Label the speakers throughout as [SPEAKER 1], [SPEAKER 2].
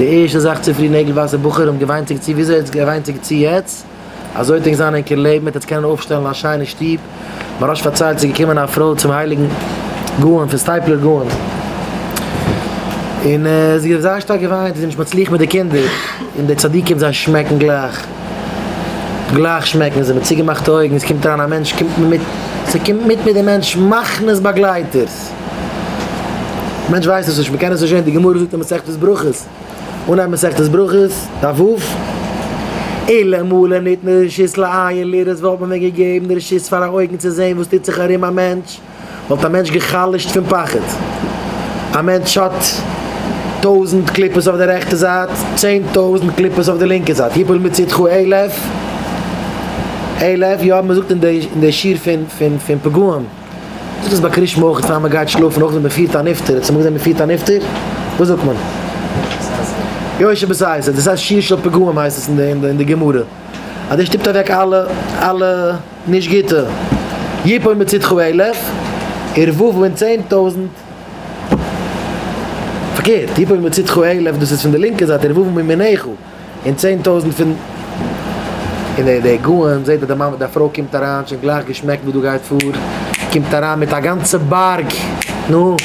[SPEAKER 1] די ערשטע זאך צופרי נעגל וואסער בחורים געוויינט זיך צו וויאזוי עטס געוויינט זיך צו יעצט אזוי וועט ענק זיין ענקער לעבן וועט עטס קענען אויפשטעלן א שיינע שטוב מוהרא"ש פארציילט ס'איז געקומען א פרוי צום הייליגן גאון פון סטייפלער גאון און זי האט זייער שטארק געוויינט זי איז נישט מצליח מיט די קינדער און די צדיקים זיי שמעקן גלייך גלייך שמעקן זיי מיט צוגעמאכטע אויגן עס קומט אריין א מענטש קומט מען מיט ס'קומט מיט מיט די מענטש מחנות באגלייטערס. מענטש ווייסט עס נישט, מ'קען עס נישט זען, די גמרא זאגט אין מסכת ברכות, אנהייב מסכת ברכות, דף ו', אלמלא ניתנה רשות לעין לראות וואלט מען ווען געגעבן די רשות פאר א אויגן צו זען וואס טוט זיך ארום א מענטש, וואלט א מענטש גע'חלש'ט פון פחד. א מענטש האט טויזנט קליפות אויף די רעכטע זייט, 10,000 קליפות אויף די לינקע זייט, יפול מצדך אלף, אלף, יא, מ'זאגט אין די שיר פון פגעים. זאגט עס ביי קריאת שמע אויך פאר מען גייט שלאפן אויך ווען מען פירט א נפטר, האט אמאל געזען מען פירט א נפטר? וואס זאגט מען? יושב בסתר, דאס הייסט שיר של פגעים הייסט עס אין די גמרא, אז דאס שטופט אוועק אלע אלע נישט גוטע, יפול מצדך אלף, ורבבה און 10,000, פארקערט, יפול מצדך אלף דאס איז פון די לינקע זייט ורבבה מימינך. און 10,000 פון און דער דער גאון זעט אז די מאמע די פרוי קומט אריין שוין גלייך געשמעקט וואס דא גייט פאר קומט אריין מיט א גאנצע בארג נו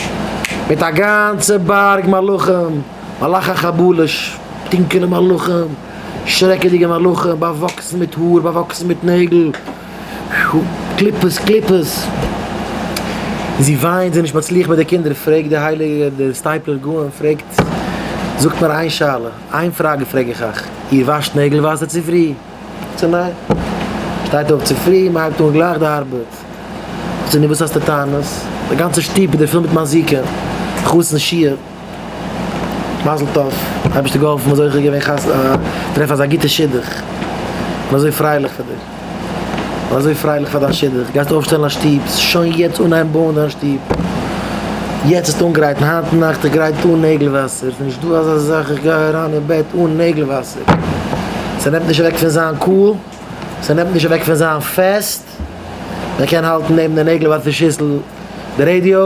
[SPEAKER 1] מיט א גאנצע בארג מלאכים מלאכי חבלה טונקעלע מלאכים שרעקעדיגע מלאכים באוואקסן מיט האר באוואקסן מיט נעגל קליפות קליפות זי וויינט זי איז נישט מצליח מיט די קינדער פרעגט די הייליגע דער סטייפלער גאון פרעגט זאגט מיר איין שאלה. איין פראגע פרעג איך אייך, איר וואשט נעגל וואסער צופרי? צו ניין? שטייט אויף צופרי, מען הייבט אן גלייך די ארבעט. זאגט זי, נו וואס האסטו טענות? די גאנצע שטוב איז דיר פול מיט מזיקים, חתן שי', מזל טוב, אייבערשטער געהאלפן מ'איז זוכה געווען טרעפן אזא גוטע שידוך, כ'בין אזוי פרייליך פאר דיר. כ'בין אזוי פרייליך פאר דיין שידוך, גייסט אויפשטעלן א שטוב, שוין יעצט אנהייבן בויען דיין שטוב, יעצט זאלסטו אנגרייטן, היינט נאכט איך גרייט אן נעגל וואסער, ס'איז נישט דא אזא זאך איך גיי אריין אין בעט אן נעגל וואסער, ס'נעמט נישט אוועק פון זיין קול, ס'נעמט נישט אוועק פון זיין פעסט, מען קען האלטן נעבן די נעגל וואסער שיסל די רעדיא,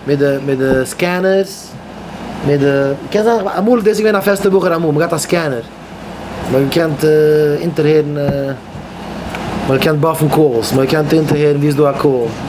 [SPEAKER 1] מיט די מיט די scanners, מיט די, קען זיין אמאל דאס איז געווען א פעסטע בחור אמאל, מ'האט געהאט א scanner, מ'האט געקענט אונטערהערן, מ'האט געקענט באפן calls, מ'האט געקענט אונטערהערן ווי איז דא א call.